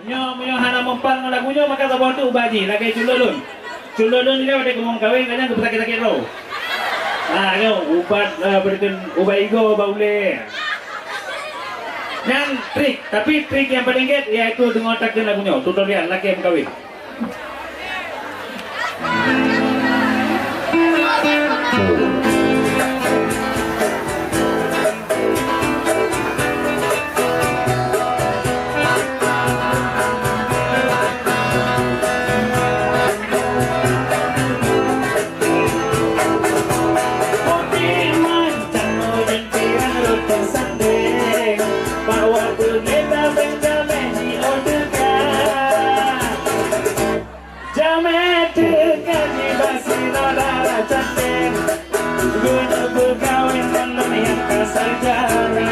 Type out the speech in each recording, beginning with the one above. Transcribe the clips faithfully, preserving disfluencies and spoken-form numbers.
Nyoe, meunyoe hana mempan ngon lagu nyoe, maka saboh teuk ubat jih, lagèe culok lôn. Culok lôn nyoe, watèe geumeukawen, kadang geupeusakét-sakét droe. Nah, nyoe ubat, eh, beureukén ubat igoe bak ulèe. Nyan trik, tapi trik nyang paleng gèt yaitu deungon takheun lagu nyoe, tutorial lakèe meukawen. Jamé teuka jibak sidroe dara cantik, geuneuk peukawen ngon lôn nyang ka sarjana.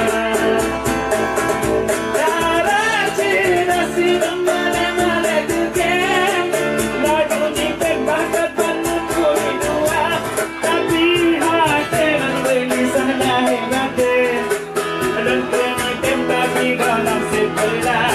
Dara Cina sidroe malèe-malèe teukém, laju jipék bakat ban neukui dua, tapi até lôn beuli sana hé baté. Lôn peuneuk tem tapi gohlom seubeula.